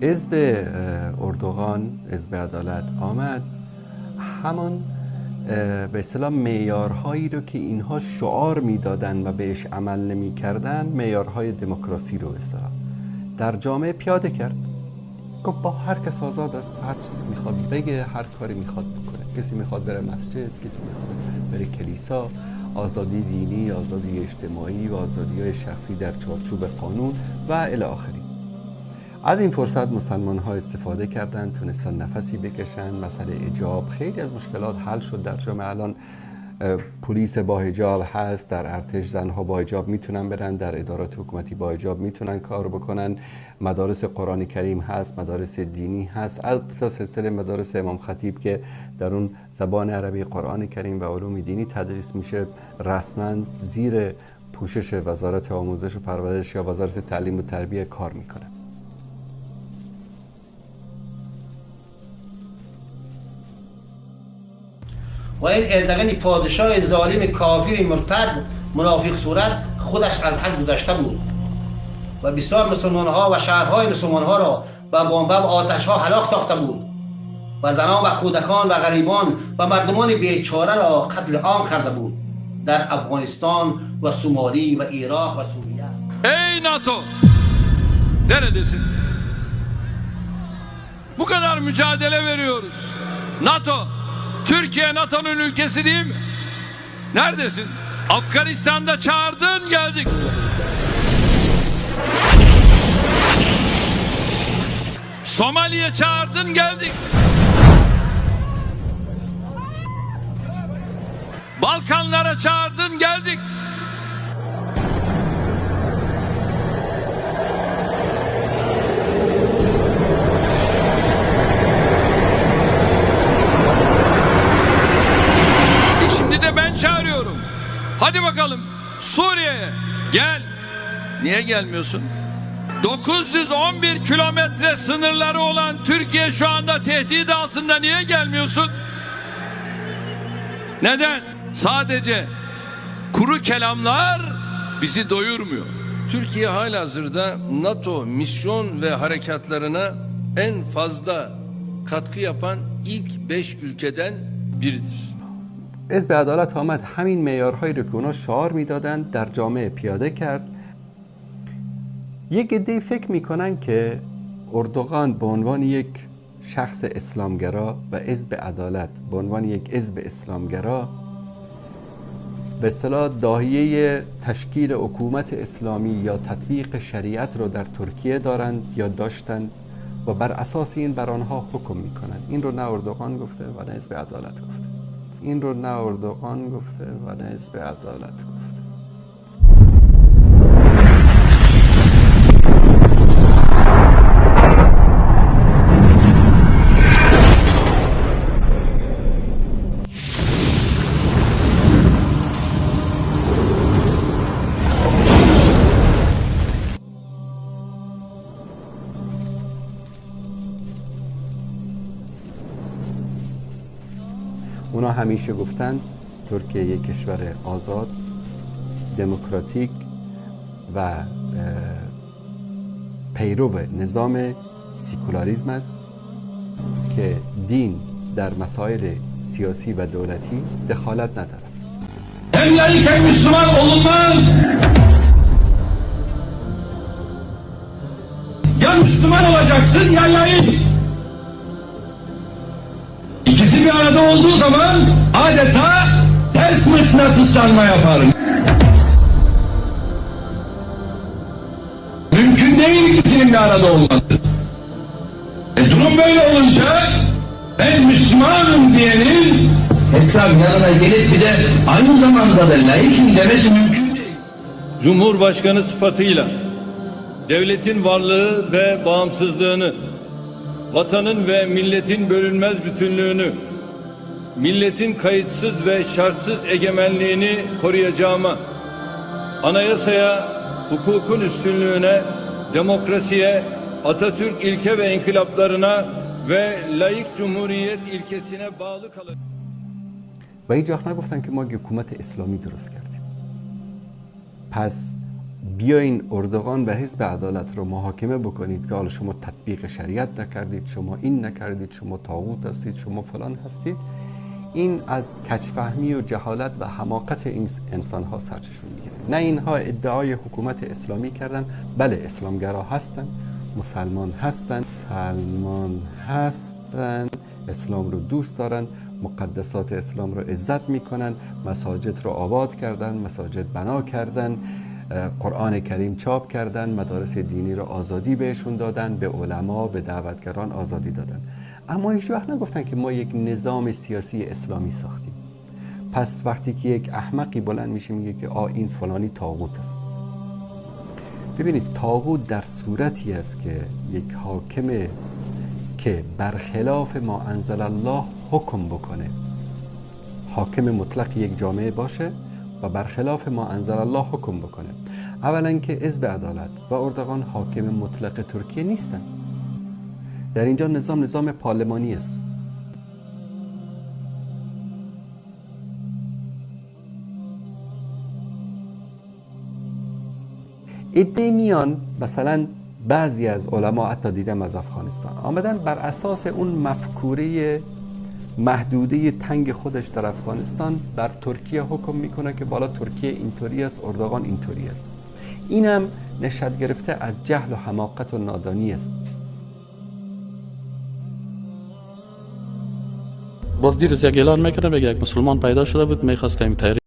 حزب اردوغان، حزب عدالت آمد، همان به اصطلاح معیارهایی رو که اینها شعار میدادن و بهش عمل نمیکردن، معیارهای دموکراسی رو به اصطلاح در جامعه پیاده کرد. گفت با هر کس آزاد است، هر چیزی میخواد بگه، هر کاری میخواد بکنه. کسی میخواد بره مسجد، کسی میخواد بره کلیسا، آزادی دینی، آزادی اجتماعی و آزادی‌های شخصی در چارچوب قانون و الی آخری. از این فرصت مسلمان ها استفاده کردن، تونستن نفسی بکشن. مسئله حجاب، خیلی از مشکلات حل شد در جامعه. الان پلیس با حجاب هست، در ارتش زنها با حجاب میتونن برن، در ادارات حکومتی با حجاب میتونن کار بکنن، مدارس قرآن کریم هست، مدارس دینی هست، البته سلسله مدارس امام خطیب که در اون زبان عربی، قرآن کریم و علوم دینی تدریس میشه، رسما زیر پوشش وزارت آموزش و پرورش یا وزارت تعلیم و تربیه کار میکنه. و این اردوغان پادشاه ظالم کافر مرتد منافق صورت خودش از حد گذشته بود و بسیار مسلمان ها و شهرهای مسلمان ها را با بمب و آتش ها هلاک ساخته بود و زنان و کودکان و غریبان و مردمان بیچاره را قتل عام کرده بود در افغانستان و سومالی و عراق و سوریه. Ey NATO! Neredesin? Bu kadar mücadele veriyoruz. NATO, Türkiye NATO'nun ülkesi değil mi? Neredesin? Afganistan'da çağırdın, geldik. Somali'ye çağırdın, geldik. Balkanlara çağırdın, geldik. Şimdi de ben çağırıyorum. Hadi bakalım Suriye'ye gel. Niye gelmiyorsun? 911 kilometre sınırları olan Türkiye şu anda tehdit altında, niye gelmiyorsun? Neden? Sadece kuru kelamlar bizi doyurmuyor. Türkiye halihazırda NATO misyon ve harekatlarına en fazla katkı yapan ilk 5 ülkeden biridir. حزب عدالت آمد همین معیارهایی رو که اونا شعار میدادن در جامعه پیاده کرد. یک عده فکر میکنن که اردوغان به عنوان یک شخص اسلامگرا و حزب عدالت به عنوان یک حزب اسلامگرا به اصطلاح داهیه تشکیل حکومت اسلامی یا تطبیق شریعت رو در ترکیه دارند یا داشتند و بر اساس این بر آنها حکم میکنند. این رو نه اردوغان گفته و نه حزب عدالت گفته. این رو نه اردوغان گفته و نه حزب عدالت گفته. اونا همیشه گفتند ترکیه یک کشور آزاد، دموکراتیک و پیرو نظام سیکولاریزم است که دین در مسائل سیاسی و دولتی دخالت ندارد. Hem laik hem Müslüman olunmaz. Ya Müslüman olacaksın ya laik. İkisi bir arada olduğu zaman adeta ters mıknatıslanma yapar. Mümkün değil ikisinin bir arada olması. Durum böyle olunca ben Müslümanım diyenin tekrar yanına gelip bir de aynı zamanda da laikim demesi mümkün değil. Cumhurbaşkanı sıfatıyla devletin varlığı ve bağımsızlığını, vatanın ve milletin bölünmez bütünlüğünü, milletin kayıtsız ve şartsız egemenliğini koruyacağıma, anayasaya, hukukun üstünlüğüne, demokrasiye, Atatürk ilke ve inkılaplarına ve laik cumhuriyet ilkesine bağlı kalacağım. و هیچ وقت نگفتن که ما حکومت اسلامی درست کردیم. پس بیاین اردوغان و حزب عدالت رو محاکمه بکنید که حالا شما تطبیق شریعت نکردید، شما این نکردید، شما طاغوت هستید، شما فلان هستید، این از کجفهمی و جهالت و حماقت این انسان ها سرچشمه میگیره. نه اینها ادعای حکومت اسلامی کردن، بله اسلامگرا هستن، مسلمان هستن، مسلمان هستن، اسلام رو دوست دارن، مقدسات اسلام رو عزت میکنن، مساجد رو آباد کردن، مساجد بنا کردن، قرآن کریم چاپ کردن، مدارس دینی رو آزادی بهشون دادن، به علما، به دعوتگران آزادی دادن. اما هیچ وقت نگفتن که ما یک نظام سیاسی اسلامی ساختیم. پس وقتی که یک احمقی بلند میشه میگه که آ این فلانی طاغوت است. ببینید طاغوت در صورتی است که یک حاکم که برخلاف ما انزل الله حکم بکنه، حاکم مطلق یک جامعه باشه و برخلاف ما انزل الله حکم بکنه. اولا که حزب عدالت و اردوغان حاکم مطلق ترکیه نیستن. در اینجا نظام نظام پارلمانی است. عده میان مثلا بعضی از علما، حتی دیدم از افغانستان آمدن بر اساس اون مفکوره محدوده تنگ خودش در افغانستان بر ترکیه حکم میکنه که بالا ترکیه اینطوری است، اردوغان اینطوری است. اینم نشد گرفته از جهل و حماقت و نادانی است. باز دیروز یک اعلان میکنه، بگه یک مسلمان پیدا شده بود میخواست که این